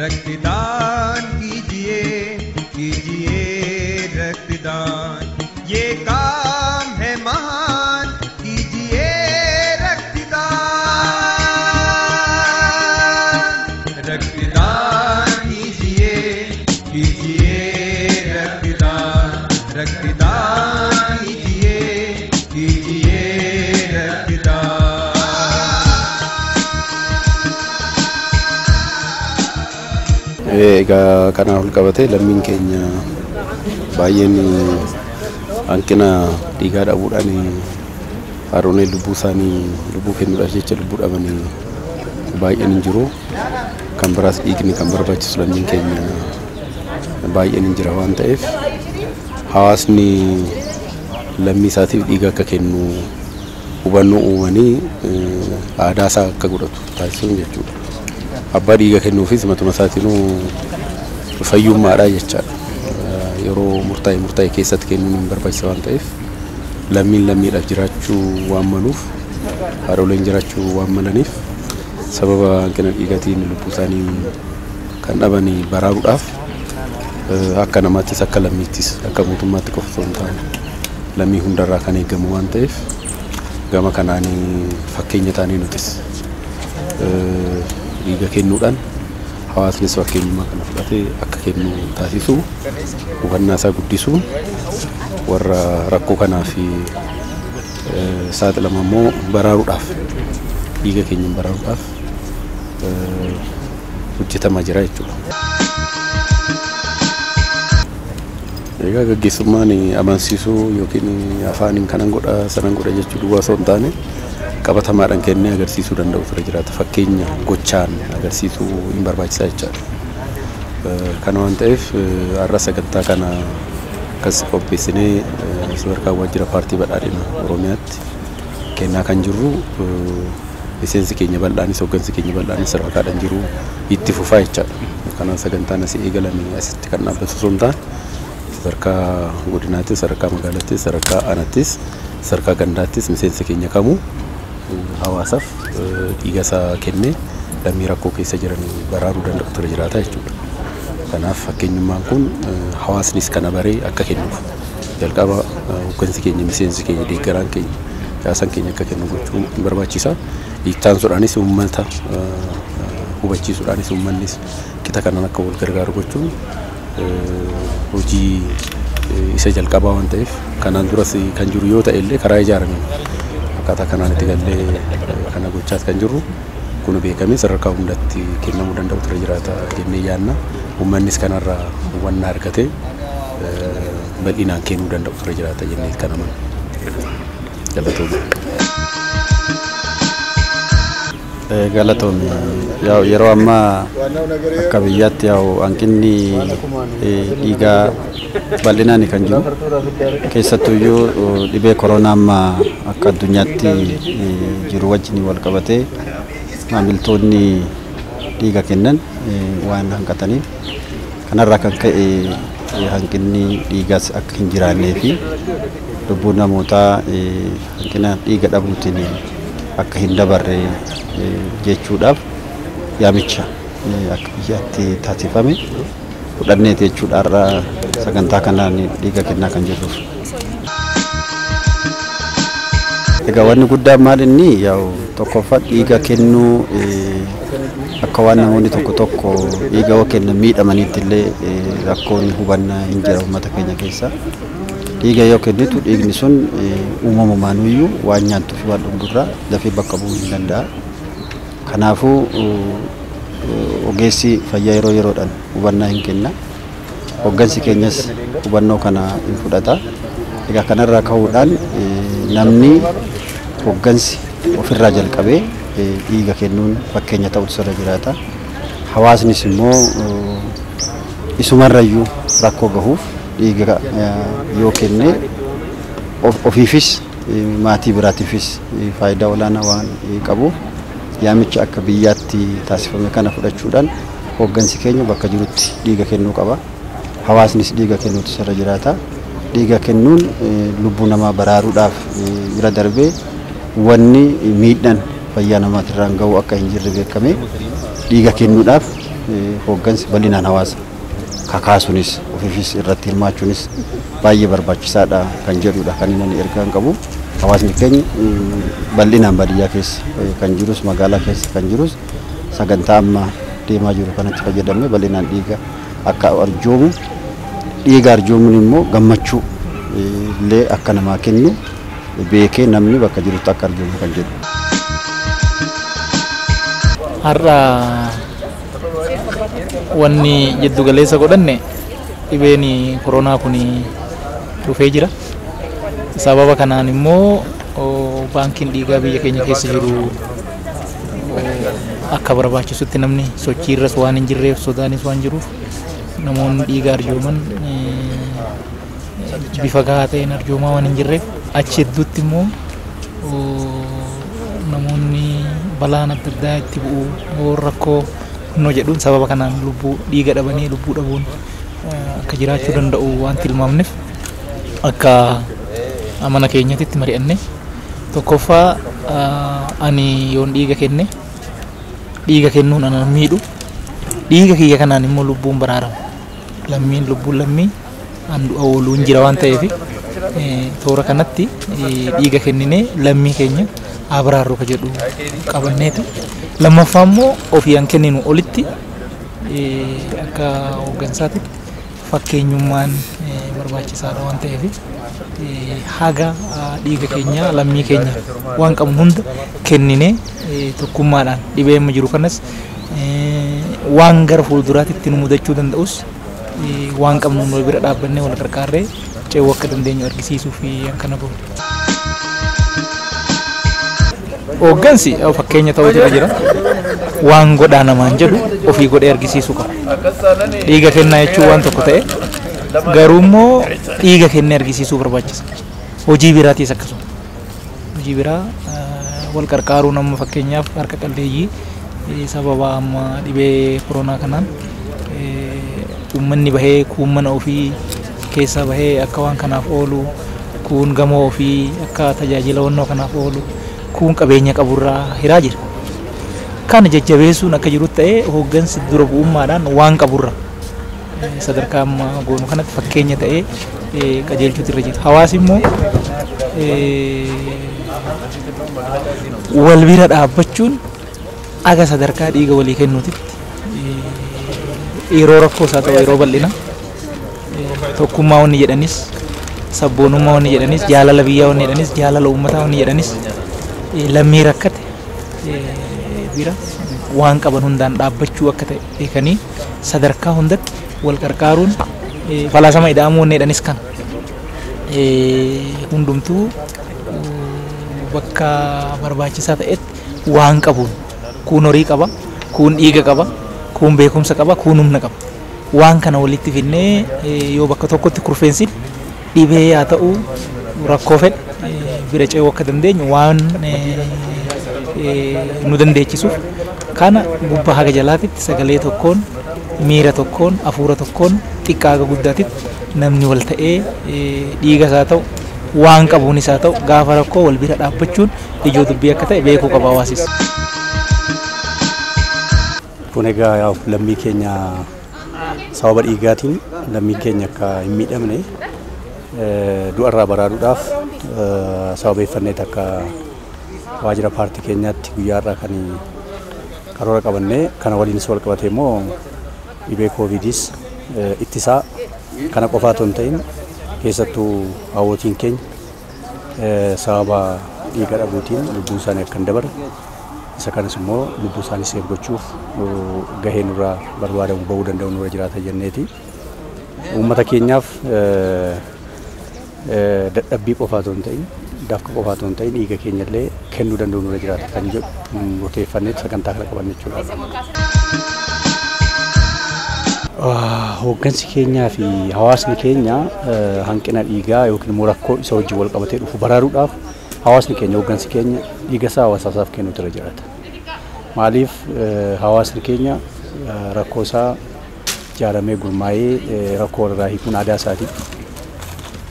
रक्तदान कीजिए, कीजिए रक्तदान, ये काम है महान, कीजिए रक्तदान। रक्तदान कीजिए, कीजिए रक्तदान, रक्तदान कीजिए, कीजिए रक्तदान। Egaa kanaan ol qabatee lammiin keenya baay'een hanqina dhiigaa dhabuudhaan haadholeen lubbuu isaanii lubbuu kennuudhaaf jecha lubbuu dhabanii baay'een hin jiru. Kan biraas dhiigni kan barbaachisu lammiin keenya baay'een hin jira waan ta'eef hawaasni lammii isaatiif dhiiga akka kennu hubannoo uumanii aadaa isaa akka godhatu taasisuun jechuudha. Abbaa dhiiga kennuufis matuma isaatiinuu fayyummaadha jechaadha. Yeroo murtaa'e keessatti kennuun hin barbaachisa waan ta'eef lammiin lammiidhaaf jiraachuu waan maluuf haadholeen jiraachuu waan malaniif sababa hanqina dhiigaatiin lubbuu isaanii kan dhaban baraaruudhaaf akka namaattis akka lammiittis akka mootummaatti qofa osoo hin taane lammii hundarraa kan eegamu waan ta'eef gama kanaan fakkeenya taanee nutis dhiiga kennuudhaan hawaasnis fakkeenyummaa kana fudhatee akka kennu taasisu hubannaa isaa guddisuun warra rakkoo kanaa fi saaxilama immoo baraaruudhaaf dhiiga keenyan baraaruudhaaf hojjetamaa jira jechuudha. Egaa gaggeessummaan amansiisuu yookiin afaaniin kanan godha sanan godha jechuu duwwaa osoo hin taane qabatamaadhaan kennee agarsiisuu danda'u ture jiraata. Fakkeenya gochaan agarsiisuu hin barbaachisaa jechaadha. Kana waan ta'eef har'a sagantaa kana akkas qopheessinee sadarkaa waajjira paartii badhaadhina Oromiyaatti kennaa kan jirru miseensi keenya bal'aanis hooggansi keenya bal'aanis sadarkaadhaan jiru itti fufaa jechaadha. Kanaaf sagantaan asii eegalame asitti kan dhaabbatu osoo hin taane sadarkaa godinaattis, sadarkaa magaalaattis, sadarkaa aanaattis, sadarkaa gandaattis miseensi keenya kamuu hawaasaaf dhiiga isaa kennee lammii rakkoo keessa jiran baraaruu danda'u ture jiraata jechuudha. Kanaaf fakkeenyummaan kun hawaasnis kana baree akka kennuuf jalqaba hooggansi keenya, miseensi keenya, deeggaraan keenya, caasaan keenya akka kennu gochuun barbaachisa. Ittaansuudhaanis uummata hubachiisuudhaanis uummannis qixa kanaan akka wal gargaaru gochuun hojii isa jalqabaa waan ta'eef kanaan duras kan jiru yoo ta'e illee karaa ijaarameen akkaataa kanaan itti gallee kana gochaas kan jirru kun beekamee sadarkaa hundatti kennamuu danda'u ture jiraata jennee yaadna. Uummannis kanarraa hubannaa argatee bal'inaan kennuu danda'u ture jiraata jennee kan amanu. Galatoomii. Galatoomii. Yeroo ammaa akka biyyaatti hanqinni dhiigaa bal'inaan kan jiru keessattuyyuu dhibee koronaa amma akka addunyaatti jiru wajjin wal qabatee maamiltoonni dhiiga kennan waan hanqataniif kanarraa kan ka'e hanqinni dhiigaas akka hin jiraannee fi lubbuun namootaa hanqina dhiiga dhabuutiin akka hin dabarre jechuudhaaf yaamicha akka biyyaatti taasifame fudhanneeti jechuudha har'a sagantaa kanaan dhiiga kennaa kan jirruuf. Egaa wanni guddaan maal inni tokkoffaa dhiiga kennuu akka waan namoonni tokko tokko dhiiga yoo kennan miidhamaniitti illee rakkoon hubannaa hin jira uummata keenya keessa. Dhiiga yoo kennitu dhiigni sun uumamumaaniyyuu waan nyaattuu fi waan dhugdurraa dafee bakka bu'uu hin danda'a. Kanaafuu ogeessi fayyaa yeroo yeroodhaan hubannaa hin kenna. Hooggansi keenyas hubannoo kana hin fudhata. Egaa kanarraa ka'uudhaan namni hooggansi ofirraa jalqabee dhiiga kennuun fakkeenya ta'utu irra jiraata. Hawaasnis immoo isumarrayyuu rakkoo gahuuf dhiiga yoo kenne ofiifis maatii biraatiifis faayidaa olaanaa waan qabuuf yaamicha akka biyyaatti taasifame kana fudhachuudhaan hooggansi keenya bakka jirutti dhiiga kennuu qaba. Hawaasnis dhiiga kennuutu irra jiraata. Dhiiga kennuun lubbuu namaa baraaruudhaaf bira darbee wanni miidhaan fayyaa namaatirraan gahu akka hin jirre beekame dhiiga kennuudhaaf hooggansi bal'inaan hawaasa kakaasuunis ofiifis irratti hirmaachuunis baay'ee barbaachisaadha kan jedhudha kan inni ergaan qabu. Hawaasni keenya bal'inaan baadiyyaa keessa kan jirus magaalaa keessa kan jirus sagantaa amma deemaa jiru kanatti fayyadamee bal'inaan dhiiga akka arjoomu dhiiga arjoomuun immoo gammachuu illee akka namaa kennu beekee namni bakka jirutti akka arjoomu kan jedhu. Har'a wanni jiddu galeessa godhanne dhibeen koronaa kun dhufee jira. Sababa kanaan immoo baankiin dhiigaa biyya keenya keessa jiru akka barbaachisutti namni sochii irras waan hin jirreef sodaanis waan jiruuf namoonni dhiiga arjooman bifa gahaa ta'een arjoomaa waan hin jirreef achi hedduutti immoo namoonni balaan adda addaa itti bu'u rakkoo no jedhuun sababa kanaan lubbuu dhiiga dhabanii lubbuu dhabuun akka jiraachuu danda'u waan tilmaamneef akka amana keenyatti mari'anne tokkoffaa ani yoon dhiiga kenne dhiiga kennuun ana miidhu dhiiga kiyya kanaan immoo lubbuun baraarama lammiin lubbuun lammii an du'a ooluun jira waan ta'eef toora kanatti dhiiga kenninee lammii keenya abraarru ka jedhu qabanneeti. Lammaffaa immoo ofii an kenninu olitti akka hooggansaatti fakkeenyummaan barbaachisaadha waan ta'eef haga dhiiga keenya lammii keenya waan qabnu hunda kenninee tokkummaadhaan dhibee amma jiru kanas waan gara fuulduraatti nu mudachuu danda'us waan qabnu nu bira dhaabbannee wal gargaarree ce'uu akka dandeenyu argisiisuu fi akkana goone. Hooggansi fakkeenya ta'uu jira jira waan godhaa namaan jedhu ofii godhee argisiisuu qaba. Dhiiga kennaa jechuun waan tokko ta'e garuu immoo dhiiga kennee argisiisuu barbaachisa. Hojii biraatiis akkasuma. Hojii biraa wal qarqaaruu nama fakkeenyaaf harka qalleeyyii sababa amma dhibee koronaa kanaan uummanni bahee kuun mana ofii keessa bahee akka waan kanaaf oolu kuun gamoo ofii akka tajaajila wannoo kanaaf oolu kuun qabeenya qaburraa hiraa jira. Kana jajjabeessuun akka jiru ta'ee hooggansi dura bu'ummaadhaan waan qaburra sadarkaa amma goonu kanatti fakkeenya ta'ee qajeelchuutu irra jira. Hawaasi immoo wal bira dhaabbachuun aga sadarkaa dhiiga walii kennuutitti yeroo rakkoo isaa ta'u yeroo bal'ina tokkummaa wanni jedhanis sabboonummaa wanni jedhanis jaalala biyyaa wanni jedhanis jaalala uummataa wanni jedhanis lammii rakkate bira waan qaban hundaan dhaabbachuu akka ta'e beekanii sadarkaa hundatti wal qarqaaruun falaasama ida'amuu wanni jedhanis kana hundumtuu bakka barbaachisaa ta'etti waan qabuun kuun horii qaba kuun dhiiga qaba kuun beekumsa qaba kuun humna qaba waan kana walitti finnee yoo bakka tokkotti kurfeensin dhibee haa ta'u rakkoo fedhe bira ce'uu akka dandeenyu waan nu dandeechisuuf kana gubbaa haga jalaatitti sagalee tokkoon miira tokkoon hafuura tokkoon xiqqaa haga guddaatitti namni wal ta'ee dhiiga isaa ta'u waan qabuun isaa ta'u gaafa rakkoo wal bira dhaabbachuun ijoo dubbii akka ta'e beekuu qaba hawaasis. Kun egaa lammii keenya sababa dhiigaatiin lammii keenya akka hin miidhamne du'arraa baraaruudhaaf sababeeffannee akka waajjira paartii keenyaatti guyyaarraa kan karoora qabannee kana waliinis wal qabatee immoo dhibee kooviidis ittisaa kana qofaa otoo hin ta'in keessattuu hawwootiin keenya sababa dhiiga dhabuutiin lubbuun isaanii akka hin dabarre isa kanas immoo lubbuu isaanii seef gochuuf gahee nurraa barbaadamu bahuu danda'u nurra jiraata jenneeti. Uummata keenyaaf dadhabbii qofaa otoo hin ta'in dafqa qofaa otoo hin ta'in dhiiga keenya illee kennuu danda'u nurra jiraata kan jedhu murteeffannee sagantaa kana qabanne jechuudha. Hooggansi keenyaa fi hawaasni keenya hanqina dhiigaa yookiin immoo rakkoo isa wajjin wal qabatee dhufu baraaruudhaaf hawaasni keenya hooggansi keenya dhiiga isaa hawaasaaf kennuutu irra jiraata. Maaliif hawaasni keenya rakkoo isaa ijaaramee gurmaa'ee rakkoo irraa hiikuun aadaa isaati.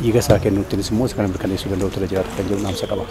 Dhiiga isaa kennuuttiinis immoo isa kana mirkaneessuu danda'utu irra jiraata kan jedhu dhaamsa qaba.